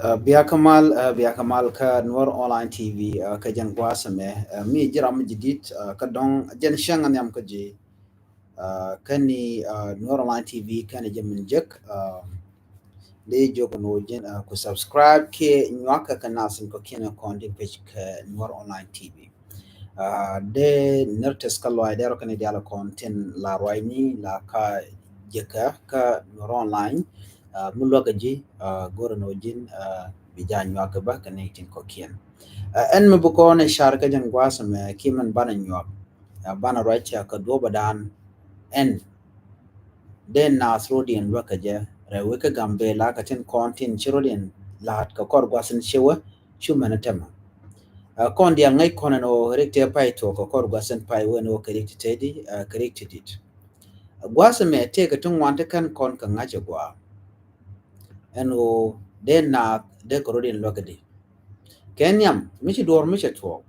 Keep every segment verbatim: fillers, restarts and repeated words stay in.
Bia kä mal, bia kä mal kä Nuɔr Online T V kä jɛn gua̱a̱th ɛmɛ. Mi ji̱ ram mi ji̱ di̱t kä dɔ̱ŋ jɛn cäŋ nhiam kä ji̱. Kä ni Nuɔr Online T V kä ni jɛ min jek. Dee jok ni wä ji̱n ku subscribe kiɛ nyuak kä kä nasin kɔ kiɛn kɔn di page kä Nuɔr Online T V. Dee nir tes kä luay dee rɔ kä ni dial kɔn tin la ruay ni la ka jek kä Nuɔr Online. Mi luäk ji̱ go̱r ni wä ji̱n bi ja nyuak kä bä kä ni tin kɔ kiɛn. Ɛn mi bi kɔn car kä jɛn gua̱a̱th ɛmɛ ki mɛn banɛ nyuak banɛ ruac kä duɔbä dan. Ɛn dee naath rodiɛn luäk kä jɛ rɛw wek kä Gambela kä tin kɔn tin ci rodiɛn la̱a̱t kä kɔr gua̱th in ci wä cu mɛn tämɛ. Kɔn dial ŋäc kɔn ɛn ɣöö rik tëë pay tuɔk kä kɔr gua̱th in pay wen ɣöö kɛ rik ti tëëdi kɛ rik ti dit. Gua̱th ɛmɛ tëë kä ti ŋuan ti kɛn kɔn kä ŋa̱c ɛ gua̱a̱. Ɛn ɣöö dee naath dee kɛ rodiɛn luäk kä di. Kɛ nhiam mi ci duɔr mi cɛ tuɔɔk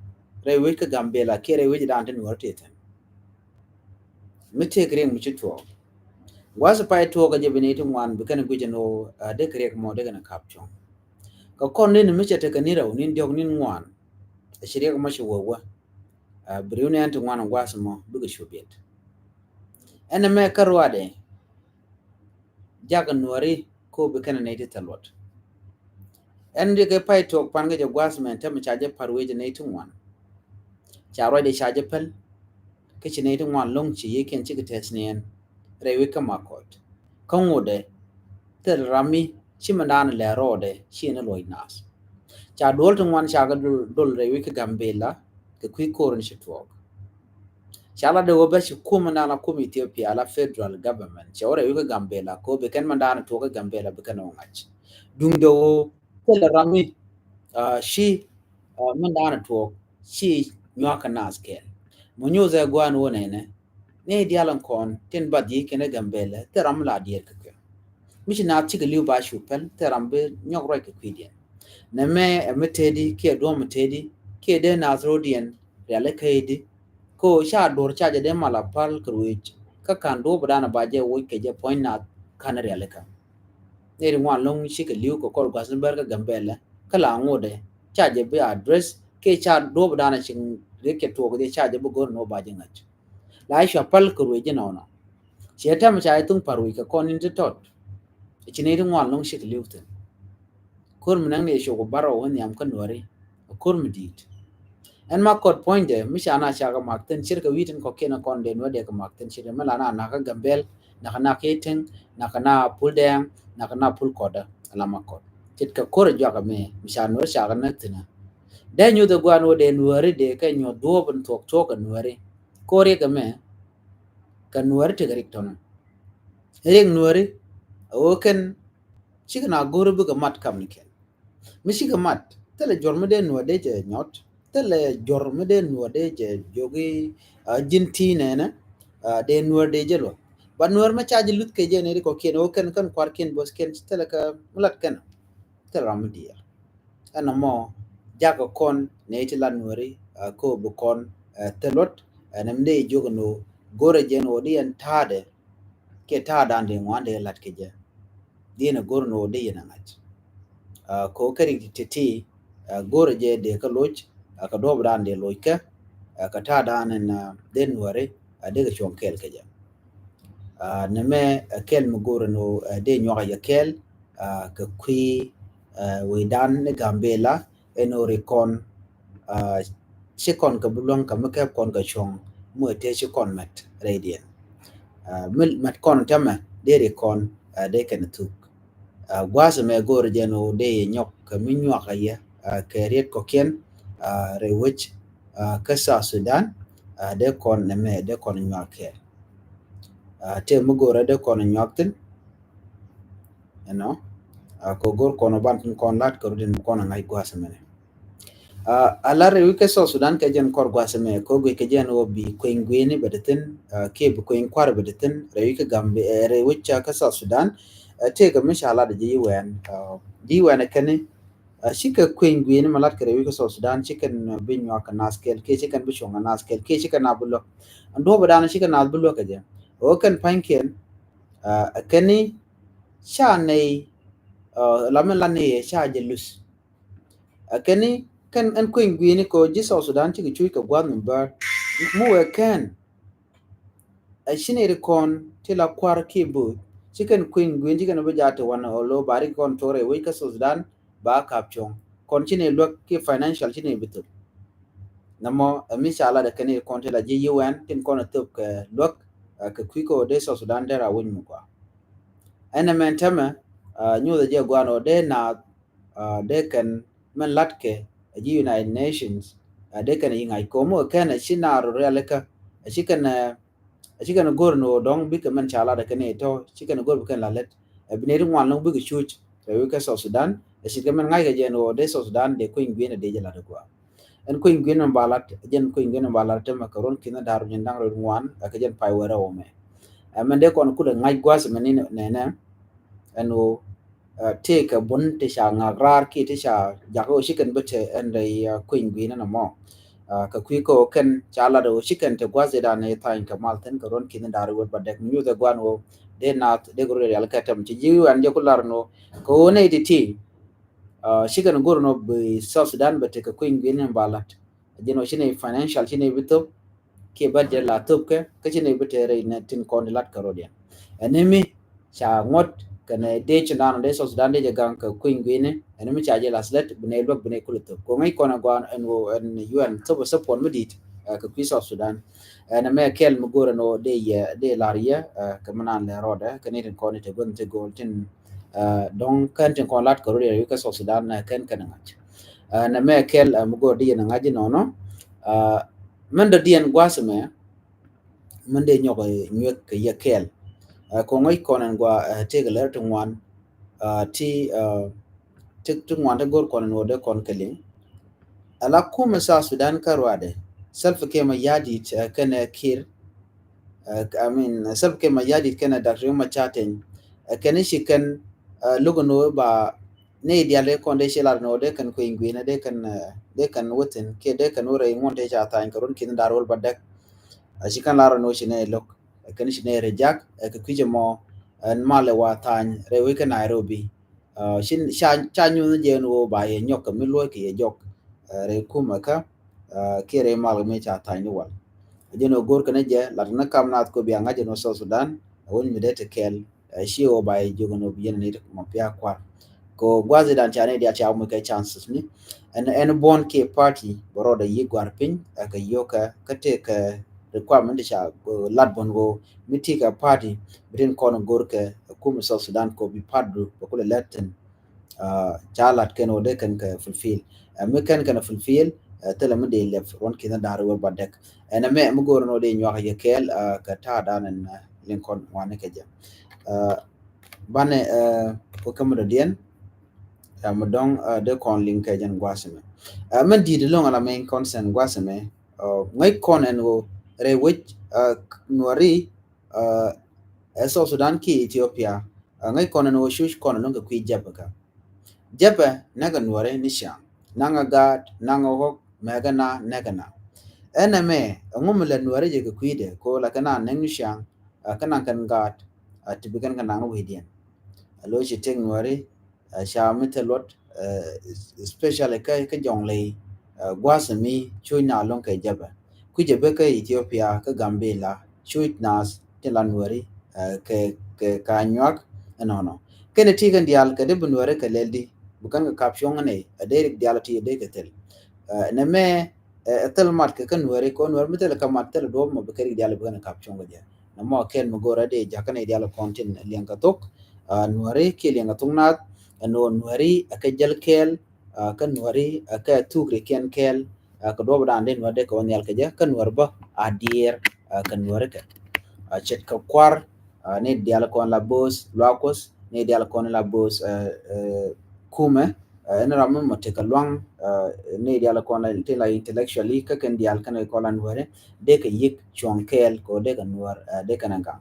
rɛy wec kä Gambela kiɛ rɛy wec dan ti Nuɔr ti thi̱n. Mi tëëk riɛk mi ci tuɔɔk gua̱th pay tuɔɔk kä jɛ bi ni ti ŋuan bi kɛn guic ɛn ɣöö dee kɛ riɛk mɔ dee kɛn kap cuɔ̱ŋ. Kä kɔn ni ni mi cɛ tekɛ ni rɛw ni diɔk ni ŋuan. Ɛ ci riɛk mɔ ci wä wä bi riw ni ɛn ti ŋuan gua̱th mɔ bikɛ cu biɛt. Ɛn ɛmɛ kä ruaadɛ jak Nuɔri ko bi kɛn nɛy ti thil luɔt. Ɛn ri kɛ pay tuɔk pan kɛ jɛ gua̱a̱th mɛn tämɛ ca jɛ par wec nɛy ti ŋuan. Ca ruacdɛ ca jɛ päl kä ci nɛy ti ŋuan lo̱ŋ ci yiëkiɛn cikɛ tɛth niɛn rɛy wec kä Makɔt. Kä ŋotdɛ thil ram mi ci mɛn da̱a̱n lɛ rɔɔdɛ ci ni luɔc naath. Ca duɔl ti ŋuan ca kɛ dol rɛy wec kä Gambela kɛ kui̱ ko̱r ni ci tuɔɔk. Ca la dee wä bä ci kum mɛn da̱a̱n la kum Ethiopia la federal government cɛ wä rɛy wek kä Gambela ko bi kɛn mɛn da̱a̱n tuɔk kä Gambela bi kɛn wä ŋa̱c. Duŋdɛ wä thilɛ ram mi ci mɛn da̱a̱n tuɔk ci nyuak kä naath kɛɛl. Mɔ nyuuth ɛ gua̱a̱n wä nɛnɛ ni dial in kɔn tin bath yi kɛn ɛ Gambela thil ram mi la diɛɛr kɛ kuɛ. Mi ci naath cikɛ li̱w ba cu päl thil ram bi nyɔk ruac kɛ kui̱diɛn. Nɛmɛ ɛ mi tëëdi kiɛ duɔ̱m mi tëëdi kiɛ dee naath rodiɛn rialikä i̱di. Ko ca duɔ̱r ca jɛ dee mal a pal kɛ ruec kä ka̱n duɔ̱ɔ̱p dan a ba jɛ woc kɛ jɛ puɔ̱ny naath ka̱n rialikä. Nɛy ti ŋuan lo̱ŋ cikɛ li̱w kɛ kɔr gua̱th ni bär kä Gambela kä la ŋotdɛ ca jɛ bi address kiɛ ca duɔ̱ɔ̱p dan a cin riek kɛ tuɔɔk jɛ ca jɛ bi go̱r ni wä ba jɛ ŋäc. La cua pal kɛ ruec jɛ nɔnɔ. Ciɛ tɛm ca jɛ thuŋ par ruec kɛ kɔn in ti tɔt. Ci nɛy ti ŋuan lo̱ŋ cikɛ li̱w thi̱n. Ko̱r mi näŋ ni cuk bärɔw wä nhiam kä Nuɔri. Ko̱r mi di̱i̱t. Ɛn Makɔt puɔ̱nydɛ mi ca na cakɛ mak thi̱n ce̱tkɛ wi̱i̱ tin kɔ̱kiɛn kɔn dee Nuɔr dee kɛ mak thi̱n ce̱tkɛ mi la na nak kä Gambel nak na Kɛy Tɛŋ nak na Pul Dɛɛŋ nak na Pul Kɔtdä ala Makɔt. Ce̱tkɛ ko̱r ɛ juakä mi mi ca Nuɔr cakɛ näk thi̱n. Dee nyuth ɛ gua̱a̱n wä dee Nuɔri dee kɛ nyuɔth duɔ̱ɔ̱p in thuɔ̱k tuɔ̱k kɛ Nuɔri. Ko̱r riɛk ɛmɛ kɛ Nuɔri tekɛ rik tɔnɔ. Riɛk Nuɔri ɛ wä kɛn cikɛ na go̱r bikɛ mat kam ni kɛn. Mi cikɛ mat thilɛ juɔr mi dee Nuɔr dee jɛ nyɔt, thilɛ juɔr mi dee Nuɔr dee jɛ jogi ji̱n ti nɛnɛ. Dee Nuɔr dee jɛ luɔth ba Nuɔr mi ca jɛ luth kɛ jɛ ni ri kɔ kiɛn wä kɛn kɛn kuar kiɛn bos kiɛn thilɛ kɛ mi lat kɛn. Thilɛ ram mi diɛɛr. Ɛn ɛmɔ jakä kɔn nɛy ti lat Nuɔri ko bi kɔn thil luɔt. Ɛn ɛm dee jok ni wä go̱rɛ jɛ ni wä di ɛn ta̱a̱dɛ kiɛ ta̱a̱dan dee ŋuan dee lat kɛ jɛ. Diɛn ɛ go̱r ni wä dee yɛn ɛ ŋa̱c. Ko kɛ rik ti ti go̱rɛ jɛ dee kä loc kɛ duɔ̱ɔ̱p dan dee loc kɛ kɛ ta̱a̱dan ɛn dee Nuɔri dee kɛ cuɔ̱ŋ kɛɛl kɛ jɛ. Nɛmɛ kɛɛl mi go̱rɛ ni wä dee nyuak a jɛ kɛɛl kɛ kui̱ wecdan ni Gambela. Ɛn ɣöö ri kɔn ci kɔn kɛ bi luäŋ kɛ mi kɛp kɔn kɛ cuɔ̱ŋ mi wee tëë ci kɔn mɛt rɛydiɛn. Mi mɛt kɔn tämɛ dee ri kɔn dee kɛn thuk. Gua̱a̱th ɛmɛ go̱o̱r jɛn ɣöö dee yɛ nyɔk kɛ mi nyuak a yɛ kɛ riet kɔ̱kiɛn rɛy wec kä South Sudan. Dee kɔn nɛmɛ dee kɔn nyuak kɛ tëë mi go̱o̱rɛ dee kɔn nyuak thi̱n. Ɛnɔ kɛ go̱r kɔn ɔ ban tin kɔn lat kɛ rudin kɔn a ŋa̱c gua̱a̱th mɛnɛ. A lar rɛy wi̱c kɛ South Sudan kɛ jɛn kɔr gua̱a̱th mɛ kɛ guic kɛ jɛn wä bi kueny gui̱ni bɛ dee thi̱n kiɛ bi kueny kua̱r bɛ dee thi̱n rɛy wi̱c kɛ Gambia rɛy wi̱c kɛ South Sudan. Tëëkɛ mi ca lat ji̱ wɛn ji̱ wɛn kɛni cikɛ kueny gui̱ni ma lat kɛ rɛy wi̱c kɛ South Sudan cikɛn bi nyuak kɛ nath kɛl kiɛ cikɛn bi cuɔ̱ŋ kɛ nath kɛl kiɛ cikɛn nath bi luäk. Ɛn duɔ̱ɔ̱p ɛ dan cikɛn nath bi luäk kɛ jɛ ɣöö kɛn pa̱nykiɛn. Ɛ kɛni ca nɛy la mɛn la ni yɛ ca jɛ luth. Ɛ kɛn ni kɛn ɛn kueny gui̱ni kɛ ji̱ South Sudan cikɛ cuc kɛ gua̱th mi bär. Mi wee kɛn ɛ ci ni ri kɔn ti la kuar ki buth ci kɛn kueny gui̱ni ci kɛn bi jaat ti wan ɔ lo ba ri kɔn tore wec kä South Sudan ba kap cuɔ̱ŋ. Kɔn ci ni luäk ki financial ci ni bi thop. Nɛ mɔ ɛ mi ca lat ɛ kɛn ni ri kɔn ti la ji̱ U N tin kɔn ɛ thop kɛ luäk kɛ kui̱ kɛ wä dee South Sudan dee ra wec mi kua. Ɛn ɛ mɛn tämɛ nyuuth ɛ jɛ guan ɔ dee naath dee kɛn mɛn latkɛ ɛ ji̱ United Nations dee kɛn ɛ yi ŋa̱c ko̱m ɔ kɛn ɛ ci naar ɔ rialikä ɛ ci kɛn ɛ ɛ ci kɛn ɛ go̱r ni ɣöö dɔ̱ŋ bikɛ mɛn ca lat ɛ kɛn ɛ tɔ̱ ci kɛn ɛ go̱r bi kɛn la lät ɛ bi nɛy ti ŋuan lo̱ŋ bikɛ cuc kɛ wi̱i̱ kɛ South Sudan ɛ ci kɛ mɛn ŋa̱ckɛ jɛ ni ɣöö dee South Sudan dee kueny gui̱n ɛ dee jɛ lat ɛ gua̱a̱. Ɛn kueny gui̱n mɛn ba lat jɛn kueny gui̱n mɛn ba lat tämɛ kɛ ruɔ̱n ki̱n da̱r jɛn da̱ŋ rɛw ŋuan ɛ kɛ jɛn pay wɛrɛ wä mɛ. Ɛ mɛn dee kɔn kulɛ ŋa̱c gua̱a̱th mɛn ni nɛnɛ ɛn ɣöö tëëkɛ bun ti ca ŋak raar ki ti ca jakä ɣöö ci kɛn bi te ɛn rɛy kueny gui̱n ɛn ɛmɔ. Kɛ kui̱ kä ɣöö kɛn ca lat ɣöö ci kɛn te gua̱th idan i̱ thany kɛ mal thi̱n kɛ ruɔ̱n ki̱n da̱r iwet ba dɛk mi nyuuth ɛ gua̱n ɣöö dee naath dee kɛ rut rial kɛ tɛm ci ji̱ wi̱i̱ an jɛ ku lar ni ɣöö kɛ ɣöö nɛy ti ti ci kɛn go̱r ni ɣöö bi South Sudan bɛ te kɛ kueny gui̱n in ba lat. Jɛn ɣöö ci nɛy financial ci nɛy bi thop kiɛ bä jɛ la thop kɛ kä ci nɛy bi te rɛy nɛ tin kɔn di lat kɛ rot yɛn. Ɛn ni mi ca ŋuɔ̱t kɛnɛ dee ci naan dee South Sudan dee jɛ gaŋ kɛ kueny gui̱ni ɛn ni mi ca jɛ la slɛt bi nɛy luäk bi nɛy kulɛ thop kɛ ŋäc kɔn ɛ guan ɛn ɣöö ɛn U N thop ɛ support mi di̱i̱t kɛ kui̱ South Sudan. Ɛn ɛmɛ kɛl mi go̱o̱r ɛn ɣöö dee yɛ dee lar yɛ kɛ mi naan lɛ rɔɔdɛ kɛ ni tin kɔn ni te guäth ni te go̱o̱l tin dɔ̱ŋ kɛn tin kɔn lat kɛ rot yɛ kɛ South Sudan kɛn kɛn ŋa̱c. Nɛ mɛ kɛl mi go̱o̱r di yɛn ŋa̱c inɔnɔ. Mɛn dɔ̱diɛn gua̱a̱th mɛ mɛn dee nyɔk nyuek kɛ yɛ kɛl. Kɔŋ ŋäc kɔn ɛn gua tëëk lɛr ti ŋuan ti ti ti ŋuan ti go̱o̱r kɔn ɛn wä dee kɔn kɛ liŋ. Ala kumɛ South Sudan kä ruadɛ Salva Kiir Mayardit kɛnɛ Kiir I mean Salva Kiir Mayardit kɛnɛ Doctor Riek Machar Teny kɛn i̱ ci kɛn luk ɛn wä ba ni dial dee kɔn dee ci lar ni wä dee kɛn kueny gui̱n dee kɛn dee kɛn within kiɛ dee kɛn wä rɛy ŋuɔ̱n tee ca thany kɛ run ki̱n da̱r wäl ba däk. A ci kɛn lar ni wä ci nɛ lo̱k kɛn ci nɛ rejak kɛ kui̱c ɛmɔ ɛn malɛ wa thany rɛy wec kä Nairobi. Ci ca nyuth jɛ ni wä ba yɛ nyɔk kɛ mi luɔ̱c kɛ yɛ jɔk rɛy kumɛ kä kiɛ rɛy mal kɛ mi ca thany ni wal. Jɛ ni wä go̱r kɛn jɛ lat ni kam naath kɔ bia ŋa̱c jɛ ni wä South Sudan. Wä mi dee ti kɛl ci ɣöö ba yɛ jiök ɛn ɣöö bi yɛn ni mɔ pia kua̱r. Kɛ ɣöö gua̱th idan ca ni diaal ca wä mi kɛ chances ni ɛn ɛn buɔ̱n kiɛ party bɛ rɔɔdɛ yiëë gua̱r piny ɛ kɛ yio̱kɛ kä tëëkɛ requirement ca lat buɔ̱n ɣöö mi ti kɛ party bi tin kɔn go̱rkɛ ɛ kumɛ South Sudan kɛ ɣöö bi party du bɛ kulɛ lɛt thi̱n. Ca lat kɛn ɣöö dee kɛn kɛ fulfill ɛ mi kɛn kɛn fulfill ɛ thilɛ mi dee lɛp ruɔ̱n ki̱n da̱r wä ba dɛk. Ɛn ɛmɛ mi go̱o̱r ɛn ɣöö dee nyuak yɛ kɛɛl kɛ ta̱a̱ dan ɛn liŋ kɔn ŋuani kɛ jɛ. Banɛ wä kä mi dɔ̱diɛn mi dɔ̱ŋ dee kɔn liŋ kɛ jɛn gua̱a̱th mɛ. Mɛn di̱i̱t lo̱ŋ ala main concern gua̱a̱th mɛ ŋäc kɔn ɛn ɣöö rɛy wec nuɔri ɛ South Sudan ki Ethiopia. Ŋäc kɔn ɛn ɣöö cuc kɔn ɛn lo̱ŋ kɛ kui̱ jɛpɛ kä jɛpɛ näkɛ nuɔri ni ciaŋ naŋɛ gaat naŋɛ ɣɔk mɛkɛ na näkɛ na. Ɛn ɛmɛ ɛŋu mi lɛ nuɔri jɛ kɛ kui̱dɛ kɛ ɣöö la kɛ na näk ni ciaŋ kä naŋ kɛn gaat ti bi kɛn kɛ naŋ wi̱i̱diɛn. A lo̱c ci tëk nuɔri ca mi thil luɔt especially kä kä jɔŋ ley gua̱a̱th mi cuc na lo̱ŋ kɛ jɛpɛ. Kui̱ jɛ bek kä Ethiopia kä Gambela cuc naath tin la nuɔri kɛ kɛ ka nyuak. Ɛnɔnɔ kɛn ti kɛn diaal kɛ dee bi nuɔri kɛ lɛl di bi kɛn kɛ kap cuɔ̱ŋ ni ɛ dee rik diaal ti ɛ dee kɛ thil. Nɛ mɛ ɛ thil mat kɛ kä nuɔri kɛ nuɔri mi thil kɛ mat thil duɔp mɔ bi kɛ rik diaal bi kɛn kɛ kap cuɔ̱ŋ kɛ jɛ. Nɛ mɔ kɛn mi go̱rɛ dee jakä ni diaal kɔn tin liɛŋ kɛ thok nuɔri kiɛ liɛŋ kɛ thok naath. Ɛn ɣöö nuɔri ɛ kɛ jäl kɛɛl kä nuɔri ɛ kɛ thuk ri kiɛn kɛɛl. Kɛ duɔp dan dee nuɔri dee kɛ wä nhial kɛ jɛ kä nuɔri bä a diɛɛr kɛ nuɔri kɛ ce̱tkɛ kuar. Ni diaal kɔn la bo̱o̱th luaak kuɔth ni diaal kɔn la bo̱o̱th kumɛ. Ɛn ram mi mɔ tekɛ luaŋ ni diaal kɔn la ti la intellectually kä kɛn diaal kɛn kɔn la nuɔri dee kɛ yik cuɔ̱ŋ kɛɛl kɛ dee kɛ nuɔr dee kɛn ɛn gaŋ.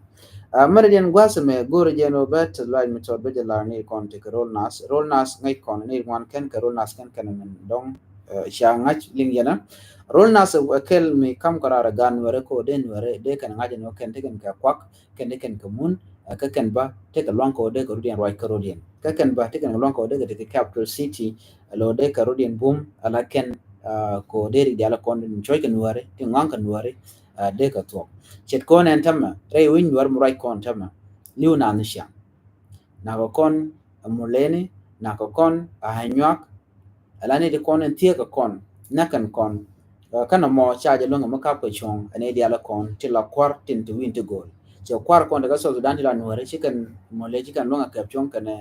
Mɛrɛ diɛn gua̱a̱th mɛ go̱o̱rɛ jɛn wä bɛ te luac mi tɔt bä jɛ lar ni kɔn tekɛ rol nath rol nath ŋäc kɔn ni ŋuan kɛn kɛ rol nath kɛn kɛn min dɔŋ. Ca ŋa̱c liŋ yɛn rol nath kɛl mi kam kɛ rar ɛ gan nuɛrɛ kɛ wä dee nuɛrɛ dee kɛn ŋa̱c ɛn wä kɛn tekɛn kɛ kuak kɛn tekɛn kɛ mun. Kä kɛn bä tekɛ luaŋ kɛ ɣöö dee kɛ rɔ̱diɛn ruac kärɔ̱diɛn. Kä kɛn bä tekɛ luaŋ kɛ ɣöö dee kɛ tekɛ capital city, ala ɣöö dee kɛ rɔ̱diɛn bum, ala kɛn, ah, kɛ ɣöö dee rik diaal kɔn cuɔ̱c kɛ Nuääri, ti ŋɔaŋ kɛ Nuääri, ah, dee kɛ thuɔ̱k. Ce̱tkɔn ɛn täämɛ, rɛy wi̱c Nuäär mi ruac kɔn täämɛ, li̱w naath ni ciaŋ. Nakä kɔn ɛ Murleni, nakä kɔn ɛ Anyuak, ala ni ti kɔn in thieekä kɔn, näkɛn kɔn. Ɛ, kɛn ɛmɔ ca jɛ luäŋ mi kap kɛ cuɔ̱ŋ, ɛ ni diaal kɔn ti la kua̱r tin ti wi̱i̱n ti go̱o̱l. Cɛ kua̱r kɔn ti kä South Sudan ti la Nuääri, ci kɛn Murle ci kɛn luäŋ ɛ kɛp cuɔ̱ŋ kɛnɛ,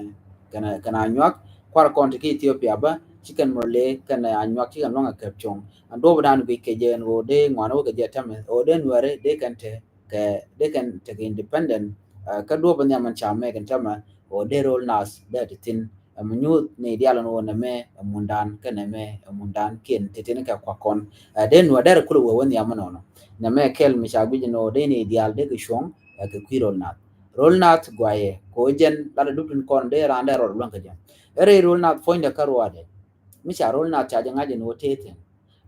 kɛnɛ, kɛnɛ Anyuak. Kua̱r kɔn ti kä Ethiopia bä, ci kɛn Murle kɛnɛ Anyuak ci kɛn luäŋ ɛ kɛp cuɔ̱ŋ. Ɛn duɔ̱ɔ̱p dan guic kɛ jɛ ɛn ɣöö dee ŋuan wä kɛ jɛ täämɛ, ɣöö dee Nuääri dee kɛn te kɛ dee kɛn tekɛ independent, ah, kä duɔ̱ɔ̱p in nhiam ɛn ca mɛk ɛn täämɛ, ɣöö dee ro̱l naath dee ti thi̱n. Ɛmɛ nyuuth ni diaal ɛn ɣöö nɛmɛ ɛ mundan, kä nɛmɛ ɛ mundan kiɛn ti thi̱n kɛ kuak kɔn. Ah, dee Nuäär derɛ kulɛ wee wä nhiam ɛnɔnɔ. Nɛmɛ kɛl mi ca guic ɛn ɣöö dee ni diaal dee kɛ cuɔ̱ŋ, ah, kɛ kui̱ ro̱l naath. Ro̱l naath guayɛ, kɛ ɣöö jɛn lat ɛ dup tin kɔn dee raan dee rɔɔd luäŋ kɛ jɛ. Ɛ rɛy ro̱l naath puɔ̱nydɛ kä ruaadɛ. Mi ca ro̱l naath ca jɛ ŋa̱c ɛn ɣöö tëë thi̱n.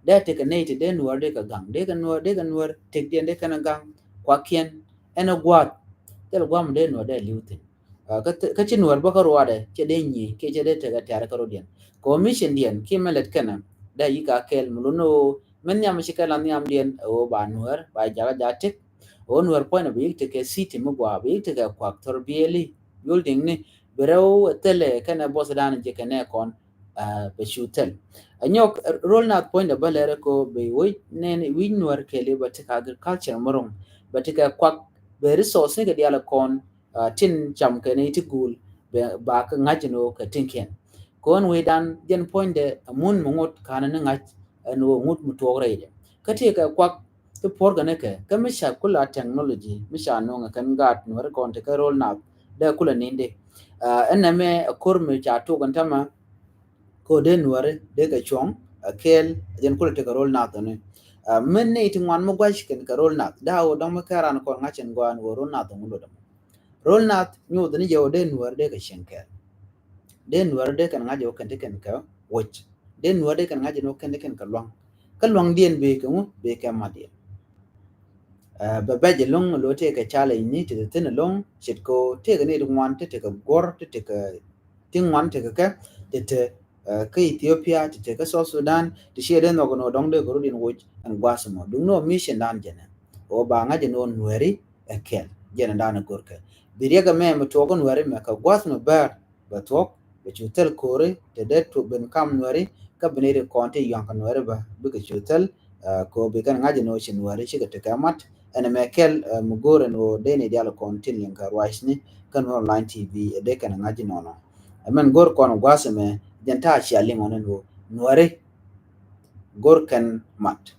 Dee tekɛ nɛy ti dee Nuäär dee kɛ gaŋ, dee kɛ Nuäär, dee kɛ Nuäär tekdiɛn dee kɛn ɛ gaŋ, kuakiɛn, ɛn ɛ gua̱a̱th. Thil gua̱a̱th mi dee Nuäär dee li̱w thi̱n. Ah, kä, kä ci Nuäär bä kä ruaadɛ, cɛ dee nyiey, kiɛ cɛ dee tekɛ tɛ̈r kä rɔ̱diɛn. Kɛ ɣöö mission diɛn, kiɛ mɛ lät kɛnɛ, dee yi̱k a kɛl, mi lun ɣöö, min nhiam ci kɛl a nhiamdiɛn, ɛ ɣöö ba Nuäär, ba jakä ja̱ tëk. Ɣöö Nuäär puɔ̱nydɛ bi yi̱k tekɛ city mi gua̱a̱, bi yi̱k tekɛ kuak thor biɛli, building ni, bi rɛw ɛ thilɛ kɛnɛ buɔth dan ji̱ kɛnɛ kɔn, ah, bɛ cu thil. Ɛ nyɔk, eh, ro̱l naath puɔ̱nydɛ bä lɛrɛ kɛ ɣöö bɛ wi̱c nɛn wi̱c Nuäär kɛɛliw bɛ tekɛ agriculture mi ro̱ŋ, bɛ tekɛ kuak, bɛ resource ni kɛ diaal kɔn, ah, tin cam kɛn i̱ ti guul, bɛ ba kɛ ŋa̱c ni ɣöö kɛ tinkiɛn. Kɔn wi̱dan jɛn puɔ̱nydɛ ɛ mun mi ŋot ka̱n ni ŋa̱c ɛn ɣöö ŋut mi tuɔɔk rɛydɛ. Kä tëëkɛ kuak ti puɔ̱rkɛ ni kɛ, kä mi ca kula technology, mi ca nööŋɛ kɛn gaat Nuääri kɔn ti kɛ ro̱l naath, dee kulɛ ni̱n di. Ah, ɛn nɛmɛ ɛ ko̱r mi ca tok ɛn täämɛ, kɛ ɣöö dee Nuääri dee kɛ cuɔ̱ŋ, ɛ kɛɛl, ɛ jɛn kulɛ tekɛ ro̱l naath ɛn ni. Ah, min ni ti ŋuan mi gua̱c kɛn kɛ ro̱l naath, dee a ɣöö dɔ̱ŋ mi kɛn raan kɔn ŋa̱c ɛn gɔaa ɛn ɣöö ro̱l naath ɛŋu lotdɛ mɔ. Ro̱l naath nyuuth ni jɛ ɣöö dee Nuääri dee kɛ cieŋ kɛɛl. Dee Nuääri dee kɛn ŋa̱c ɣöö kɛn ti kɛn kɛ wec. Dee Nuääri dee kɛn ŋa̱c ɣöö kɛn ti kɛn kɛ luaŋ. Kä luaŋdiɛn bee kɛ ŋu, bee kɛ matdiɛn. Ah, bɛ bɛc ɛlɔ̱ŋ lo̱ tëëkɛ challenge ni ti te thi̱n ɛlɔ̱ŋ, ce̱tkɛ ɣöö tëëkɛ ni ti ŋuan, ti tekɛ guɔ̱r, ti tekɛ ti ŋuan tekɛ kɛ, ti te, ah, kä Ethiopia, ti te kä South Sudan, ti ciɛ dee nhɔk ɛn ɣöö dɔ̱ŋ dee kɛ rɔ̱diɛn woc ɛn gua̱a̱th ɛmɔ. Duŋni ɣöö mission dan jɛnɛ, ɣöö ba ŋa̱c ɛn ɣöö Nuääri ɛ kɛl, jɛn dan ɛ go̱rkɛ. Bi riɛk ɛmɛ mi tuɔɔk kä Nuääri mɛ kɛ gua̱a̱th mi bäär, bɛ thuɔ̱k, bɛ cu thil ko̱ri, te dee tuɔk ben kam Nuääri, kä bi ni ri kɔn ti yɔ̱a̱ŋ kɛ Nuääri bä, bikɛ cu thil, ah, kɛ ɣöö bi kɛn ŋa̱c ɛn ɣöö ci Nuääri cikɛ tekɛ mat. Ɛn ɛmɛ kɛl, ah, mi go̱o̱r ɛn ɣöö dee ni diaal kɔn tin liŋ kɛ ruacni kä Nuer Online T V, ɛ dee kɛn ŋa̱c ɛnɔnɔ. Ɛmɛn go̱o̱r kɔn gua̱a̱th ɛmɛ, jɛn ta̱a̱ cia liŋ ɣɔn ɛn ɣöö Nuääri go̱o̱r kɛn mat.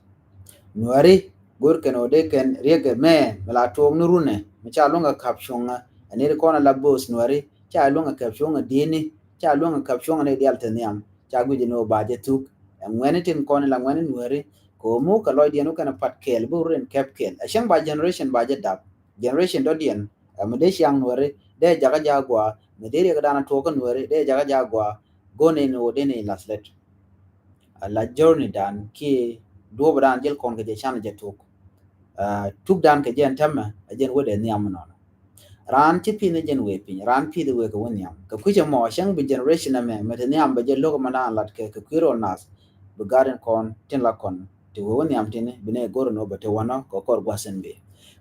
Nuääri go̱o̱r kɛn ɣöö dee kɛn riɛk ɛmɛ mi la tuɔɔk ni runɛ, mi ca luäŋ kɛ kap cuɔ̱ŋä, ɛ ni ri kɔn ɛ la bo̱o̱th Nuääri, ca luäŋ kɛ kap cuɔ̱ŋä di̱i̱ni, ca luäŋ kɛ kap cuɔ̱ŋä ni diaal te nhiam, ca guic ni ɣöö ba jɛ thuk. Ɛ ŋuɛ̈ni tin kɔn in la ŋuɛ̈ni Nuääri, kɛ ɣöö mi wä kɛ lɔcdiɛn wä kɛn ɛ pat kɛɛl, bi wä rin kɛp kɛɛl. Ɛ cäŋ ba generation ba jɛ dap, generation dɔ̱diɛn, ɛ mi dee ciaŋ Nuääri, dee jakä ja̱ gua̱a̱, mi dee riɛk dan tuɔɔk kä Nuääri, dee jakä ja̱ gua̱a̱, go̱o̱r ni ni ɣöö dee ni lath lät. A la journey dan kiɛ duɔ̱ɔ̱p dan jil kɔn kɛ jɛ can jɛ thuk. Ah, tuk dan kɛ jɛn täämɛ, ɛ jɛn wä dee nhiam nɔnɔ. Raan ci pi̱th ni jɛn wee piny, raan pi̱th wee kɛ wä nhiam. Kɛ kui̱c ɛmɔ, cäŋ bi generation ɛmɛ, mɛ te nhiam bɛ jɛ lo̱k ɛmɛ naan lat kɛ, kɛ kui̱ ro̱l nath, bi gaat in kɔn, tin la kɔn, ti wee wä nhiam tini, bi nɛ go̱r ɛn ɣöö bɛ te wänɔ, kɛ kɔr gua̱th in bi.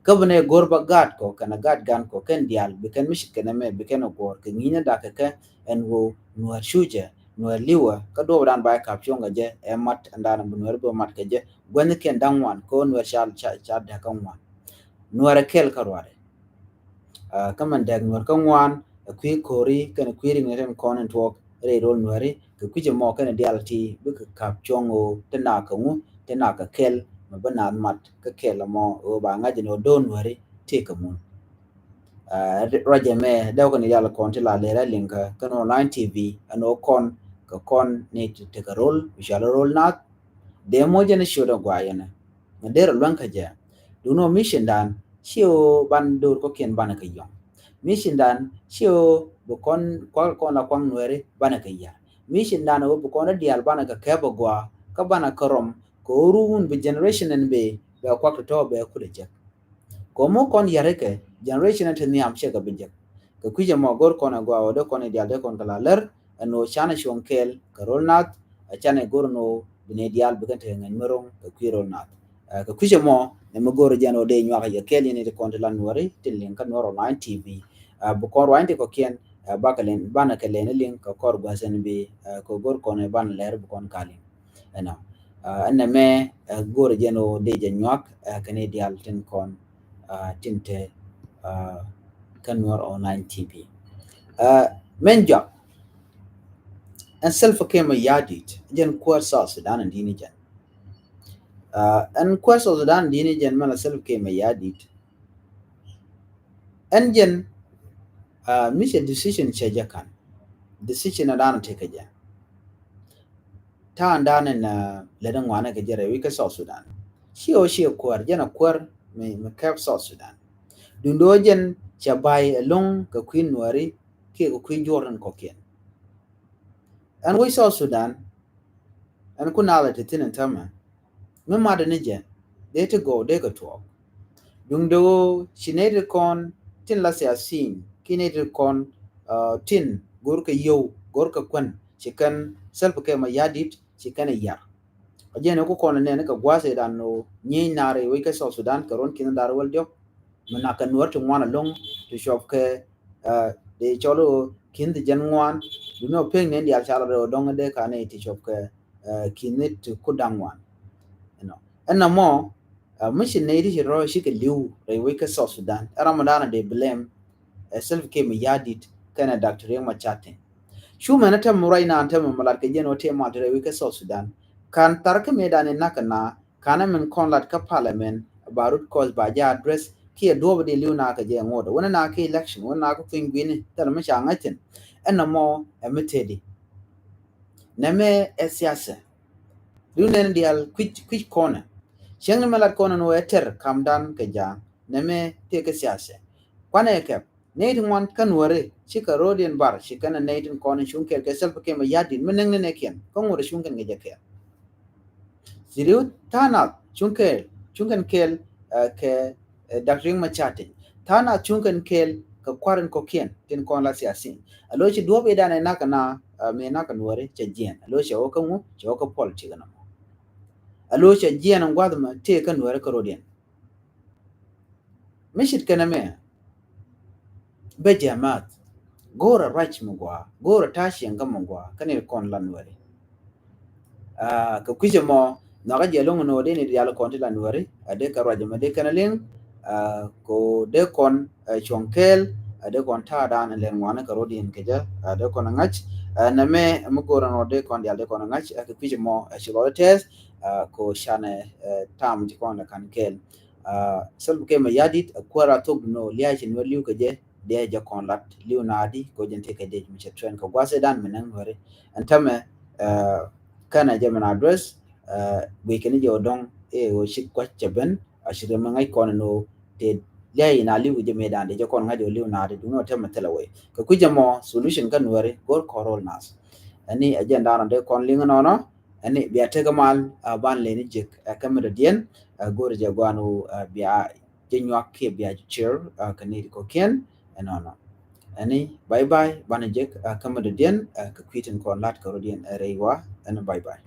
Kä bi nɛ go̱r bä gaat kɔ, kɛnɛ gaat gan kɔ, kɛn diaal, bi kɛn mi ce̱tkɛ nɛmɛ, bi kɛn ɛ guɔ̱ɔ̱r, kɛ ŋi̱i̱cnɛ da̱k kɛ kɛ, ɛn ɣöö Nuäär cucɛ, Nuäär li̱wä, kä duɔ̱ɔ̱p dan ba jɛ kap cuɔ̱ŋ kɛ jɛ, ɛ mat, ɛn dan bi Nuäär bi mat kɛ jɛ, gua̱thnikiɛn da̱ŋ ŋuan, kɛ ɣöö Nuäär ca, ca, ca däk kä ŋuan. Nuäär ɛ kɛl kä ruaadɛ. Ah, kä mɛn dääk Nuäär kä ŋuan, ɛ kui̱ ko̱ri, kɛnɛ kui̱ riŋni tin kɔn in tuɔɔk rɛy ro̱l Nuääri, kɛ kui̱c ɛmɔ kɛnɛ diaal ti, bikɛ kap cuɔ̱ŋ ɣöö, ti nak kɛ ŋu, ti nak kɛ kɛl, mɛ bi naath mat, kä kɛl ɛmɔ, ɣöö ba ŋa̱c ɛn ɣöö do̱r Nuääri, tëëkɛ mun. Ah, ruac ɛmɛ, dee wä kɛn diaal kɔn ti la lɛr ɛ liŋ kä, kä Nuer Online T V, ɛn ɣöö kɔn, kɛ kɔn ni ti tekɛ ro̱l, bi cɔal ro̱l nath, dee moc ɛn ciöt ɛ gua̱a̱ yɛn ɛ. Mɛ derɛ luäŋ kä jɛ. Duŋni ɣöö mission dan, ci ɣöö ban do̱r kɔ̱kiɛn banɛ kɛ yɔ̱ŋ. Mission dan, ci ɣöö bi kɔn kuak kɔn la kuaŋ Nuääri banɛ kɛ yär. Mission dan ɣöö bi kɔn rɔ diaal banɛ kɛ kɛp a gɔaa, kä banɛ kɛ rɔm, kɛ ɣöö run bi generation ɛn bee, bɛ kuak tɔ̱tɔ̱ bɛ kulɛ jek. Kɔmɔ kɔn yɛrikɛ generation ti nhiam cɛ kɛ bi jek. Kɛ kui̱c ɛmɔ go̱r kɔn ɛ gɔaa ɣöö dee kɔn i̱ diaal dee kɔn kɛ la lär ɛn ɣöö canɛ cuɔ̱ŋ kɛɛl kɛ ro̱l naath, ɛ canɛ go̱r ɛn ɣöö bi nɛy diaal bi kɛn tekɛ ŋäc mi ro̱ŋ kɛ kui̱ ro̱l naath. Ɛ, kɛ kui̱c ɛmɔ nɛ mi go̱r jɛn ɣöö dee nyuak yɛ kɛɛl yɛn i̱ ti kɔn ti la Nuääri tin liŋ kä Nuer Online T V. Ɛ, bi kɔn ruany ti kɔ̱kiɛn, ɛ, bakɛ lɛn, banɛ kɛ lɛn i̱ liŋ kɛ kɔr gua̱th ɛn bi, ɛ, kɛ go̱r kɔn ɛ banɛ lɛr bi kɔn ka liŋ. Ɛnɔ, ɛ, ɛn nɛmɛ, ɛ, go̱r jɛn ɣöö dee jɛ nyuak, ɛ, kɛn i̱ diaal tin kɔn, ɛ, tin te, ɛ, kä Nuer Online T V. Ɛ, mɛn jɔak, ɛn Salva Kiir Mayardit, jɛn kuäär South Sudan in di̱t ni jɛn. Ɛ, ɛn kuäär South Sudan in di̱t ni jɛn mɛn la Salva Kiir Mayardit. Ɛn jɛn, ɛ, mi cɛ decision cɛ jɛ ka̱n. Decision ɛ dan tekɛ jɛ. Ta̱a̱ in dan in, ɛ, lät in ŋuanɛ kɛ jɛ rɛy wi̱c kä South Sudan. Ciɛ ɣöö ciɛ kuäär, jɛn ɛ kuäär mi, mi kɛp South Sudan. Duundɛ ɣöö jɛn cɛ ba̱y ɛlɔ̱ŋ kɛ kui̱ Nuääri kiɛ kɛ kui̱ juɔr in kɔ̱kiɛn. Ɛn wec South Sudan, ɛn ku naath ɛ te thi̱n ɛn täämɛ, mi matdɛ ni jɛ, dee ti gɔw dee kɛ tuɔɔk. Duundɛ ɣöö ci nɛy ti kɔn tin la siasin, ki nɛy ti kɔn, ɛ, tin go̱r kɛ yio̱w, go̱r kɛ kuän, ci kɛn Salva Kiir Mayardit, ci kɛn ɛ yar. Kä jɛn ɛ ku kɔn ɛ nɛn kɛ gua̱a̱th ɛ dan ɣöö nyieny naar ɛ wec kä South Sudan kɛ ruɔ̱n ki̱n da̱r wäl diɔ̱k. Mi nak kɛ Nuäär ti ŋuan ɛlɔ̱ŋ ti cuɔp kɛ, ɛ, dee cɔl ɣöö ki̱n ti jɛn ŋuan. Duundɛ ɣöö pek nɛn diaal ca la rɛw dɔ̱ŋ dee ka nɛy ti cuɔp kɛ, ɛ, ki̱n ti ku da̱ŋ ŋuan. Ɛnɔ. Ɛn nɔmɔ, ɛ, mi ci nɛy ti ci rɔ ci kɛ li̱w rɛy wec kä South Sudan. Ɛ ram ɔ dan ɔ dee blame, ɛ, Salva Kiir Mayardit kɛnɛ Doctor Riek Machar Teny. Cu mɛn ɛ tɛm ruac naan tɛm mɛ lat kɛ jɛn ɣöö tëë mal ti rɛy wec kä South Sudan. Ka̱n thar kä mëë dan in nak kɛ na, ka̱n ɛ min kɔn lat kä parliament, ba root cause ba jɛ address, kiɛ duɔ̱ɔ̱p di li̱w na kɛ jɛ ŋot. Wänɛ na kɛ election, wänɛ na kɛ kui̱ny gui̱ni, thilɛ mi ca ŋa̱c thi̱n. Ɛn nɔmɔ ɛ mi tëëdi. Nɛmɛ ɛ siasa. Duundɛ ni diaal kui̱c, kui̱c kɔnɛ. Cieŋni mɛ lat kɔnɛ ni wee tɛr kamdan kɛ ja̱a̱ŋ. Nɛmɛ tëë kɛ siasa. Kuanɛ kɛp. Nɛy ti ŋuan kä Nuääri, cikɛ ro̱diɛn bar, ci kɛn ɛ nɛy tin kɔn in cuŋ kɛɛl kɛ Salva Kiir Mayardit, mi näk ni nɛɛkiɛn, kä ŋot ɛ cuŋ kɛn kɛ jɛ kɛɛl. Ci ri̱w ta̱a̱ nath cuŋ kɛɛl, cuŋ kɛn kɛɛl, ɛ, kɛ, ɛ, Doctor Riek Machar Teny. Ta̱a̱ nath cuŋ kɛn kɛɛl kɛ kua̱r in kɔ̱kiɛn, tin kɔn la siasin. A lo̱c ci duɔ̱ɔ̱p i̱ dan ɛ nak kɛ na, ɛ, mëë nak kɛ Nuääri, cɛ jiɛɛn. A lo̱c cɛ wä kä ŋu, cɛ wä kä politik nɔmɔ. A lo̱c cɛ jiɛɛn in gua̱th mɛ, tëë kä Nuääri kä ro̱diɛn. Mi ce̱tkɛ nɛmɛ, bɛ jɛ math. Go̱o̱rɛ ruac mi gɔaa, go̱o̱rɛ ta̱a̱ cieŋ kä mi gɔaa, kä ni kɔn la Nuääri. Aa, kɛ kui̱cɛ mɔ, nhɔakä jɛ lo̱ŋ ni wä dee ni diaal kɔn ti la Nuääri, a dee kɛ ruac mɛ dee kɛn a liŋ, aa, kɛ dee kɔn, aa, cuɔ̱ŋ kɛɛl, a dee kɔn ta̱a̱ dan lɛn ŋuani kɛ ro̱diɛn kɛ jɛ, a dee kɔn a ŋa̱c, aa, nɛmɛ, mi go̱o̱rɛ ni wä dee kɔn diaal dee kɔn a ŋa̱c, a kɛ kui̱cɛ mɔ, a ci lɔl tɛth, aa, kɛ canɛ, aa, tam ci kɔn lɛ ka̱n kɛɛl. Aa, Salva Kiir Mayardit, a kuäär a thok duno, lia̱a̱ ci ni wä li̱w kɛ jɛ, diɛ jɛ kɔn lat li̱w naadi kɛ jɛn tekɛ dec mi cɛ trend kɛ gua̱th idan mi näŋ Nuääri. Ɛn tämɛ, ɛ, kɛnɛ jɛ min address, ɛ, guic kɛn jɛ ɔ dɔ̱ŋ, ɛ, ɣöö ci gua̱c cɛ ben, a ci rɛ mi ŋäc kɔn ɛn ɣöö tëë lia̱a̱ in a li̱w kɛ jɛ mëëdan dee jɛ kɔn ŋa̱c ɔ li̱w naadi duŋni ɔ tämɛ thilɛ wee. Kɛ kui̱ jɛ mɔ solution kä Nuääri go̱r kɔn ro̱l nath. Ɛni ɛ jɛn daanɔ dee kɔn liŋ nɔnɔ, ɛni bia tekɛ mal, ɛ, ban leni jek, ɛ, kä mi dɔ̱diɛn, ɛ, go̱r jɛ guan ɣöö, ɛ, bia jɛ nyuak kiɛ bia jɛ share, aa, kɛ ni kɔ̱kiɛn, ɛnɔnɔ. Ɛni, bye bye, banɛ jek, aa, kä mi dɔ̱diɛn, aa, kɛ kui̱ tin kɔn lat kɛ ro̱diɛn, aa, rɛy wa, ɛni bye bye.